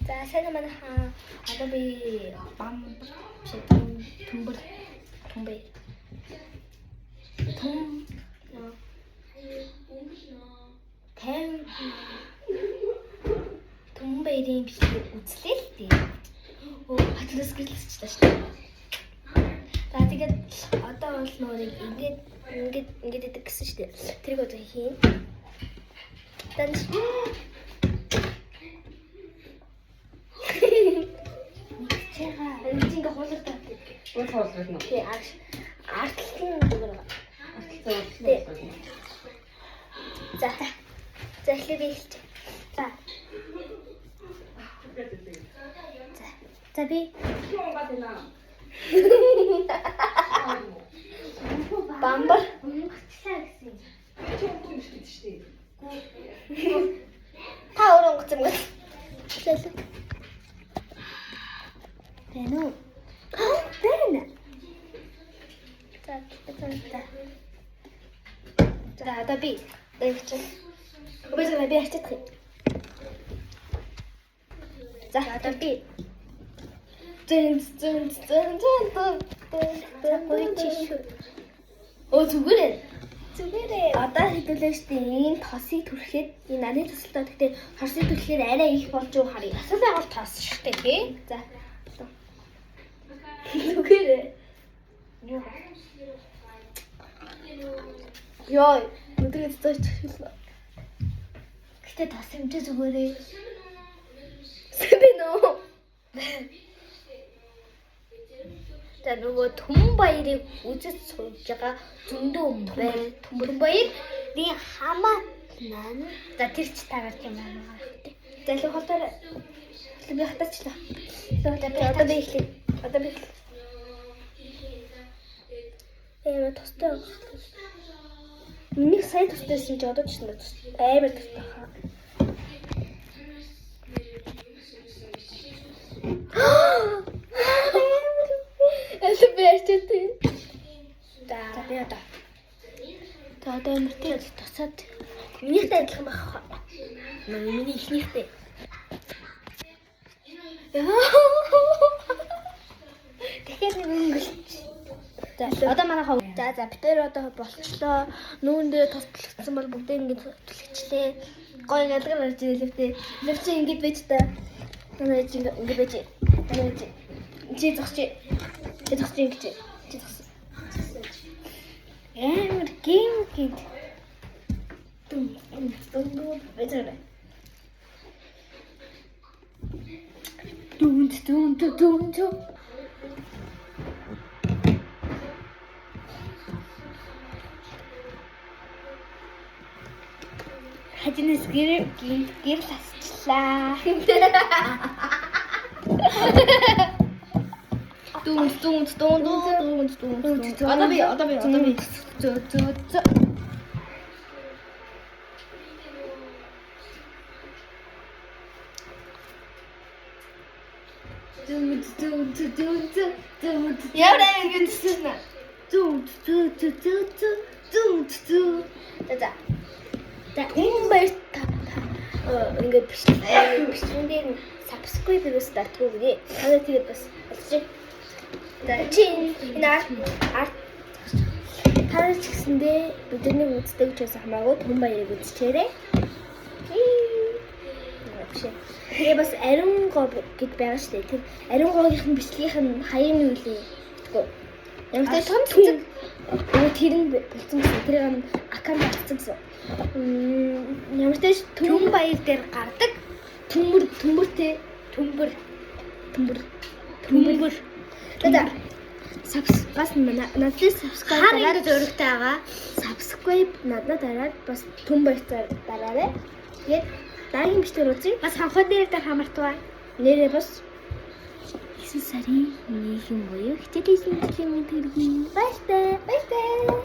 За, сайн уу, манайхаа. Одоо би бам биш, төмбөр төмбөр түм 50 төмбөрийн бичлэг үзлээ л дээ. Өө, хатлаас гэлсчлээ шүү дээ. За, тэгээд одоо бол нөгөө нэг ингээд ингээд ингээд идэг гэсэн шүү дээ. Тэрийг одоо хийн. Данш. Чигаа. Энэ чинь ингээ хуулагдаад. Үл хуулах нь. Тий, артлт нь зүгээр байгаа. Арталцсан уулах. За. За, эхлээ би эхэлж. За. За. За, би бамбар. Өнгөчлээ гэсэн юм. Би ч өнгө юм шиг шүү дээ. Та өөрөө өнгөцсөн юм. Лээ. Байна уу? Байна. За, за, за. За, одоо би эхэлж. Үгүй, би арчидах юм. За, одоо би. Зэн зэн зэн зэн зэн За, гоё чи шүү. Оо, зүгээр ээ. Зүгээрээ. Одоо хэдүүлээ штэ, энэ тосыг түрхэхэд энэ нарны тусалтай, гэхдээ хорсыг түрхэхээр арай их болж юу харъя. Асал байгуул тос шүү дээ, тий? За. Зүгээр ээ. Юу? Йой, өдрөө зөөч хэлээ. Гэтэ тос юм чи зүгээрээ. Сэбэ нөө. За, нөгөө түмэн баярыг үзэж сууж байгаа зөндөө юм байна. Түмэн баярын хамаа нан. За, тэр ч тагарч юм аа. За, илүү холдоор би хатаачлаа. За, одоо би эхлэе. Одоо би эхлэе. Амар тустай байх. Миний сая тустайсэн чи одоо ч амар тустай хаа. Әле би арчаад. За, би одоо. За, одоо амар тий. Тусаад Минийхтэй адилхан байх. Миний эхнийхтэй. Тэгэхээр нэг өнгөлч. За, одоо манайхаа За, бид тэр одоо болчлоо. Нүүн дээр тус түлхсэн бол бүгдээ ингэж түлхчлээ. Гой ялгар гарч ирээ лээ. Лев чи ингэж байж та. Манай чи ингэж байж. Манай чи чи зогсч. Чи зогсч ингэж. Чи зогс. Амар гейм гинт. Дүм дүм дүм байж байгаа. Дүн дүн дүн дүн дүн. Хажинаас гэр гинт гэрэл асчлаа. Дүм дүм дүм дүм дүм дүм. Одоо би. Зөө зөө зөө. Дүн дүн дүн дүн дүн дүн. Ямар амар ингэж төссөн. Дүн дүн дүн дүн дүн дүн. За, за. За, энэ баяр та ингээд бичлэг дээр subscribe юус дартгүй гинэ. Та тэгээд бас болчих. За, чи энэ арт арт та нар ч гэсэндээ бидний үздэг ч байсан хамаагүй түн баярыг үзчихээрэй. Биш. Тэгээ бас ариун гоо гэд байгаа шүү дээ. Тэр ариун гоогийнх нь бичлэгийнх нь хаяа нь юу лээ. Тэгвэл ямар ч том цэцэг. Нөгөө тэр нь болцсон гэсэн. Тэр нь аккаунт авсан гэсэн. Ямар ч тааш Түн баяр дээр гардаг. Төмөр төмөртэй Төмбөр төмөр төмбөр. За, сабс бас надад subscribe Хар дараад ингэ зөрөгтэй байгаа. Subscribe надад дараад бас түн баярцаар дараарай. Тэгээд дараагийн бичлэгээр үзье. Бас хонхон дээр дээр хамартваа. Нэрээ бас 9 сарын 1 буюу хичээлийн шинжилгээний төргийн. Баяртай. Баяртай.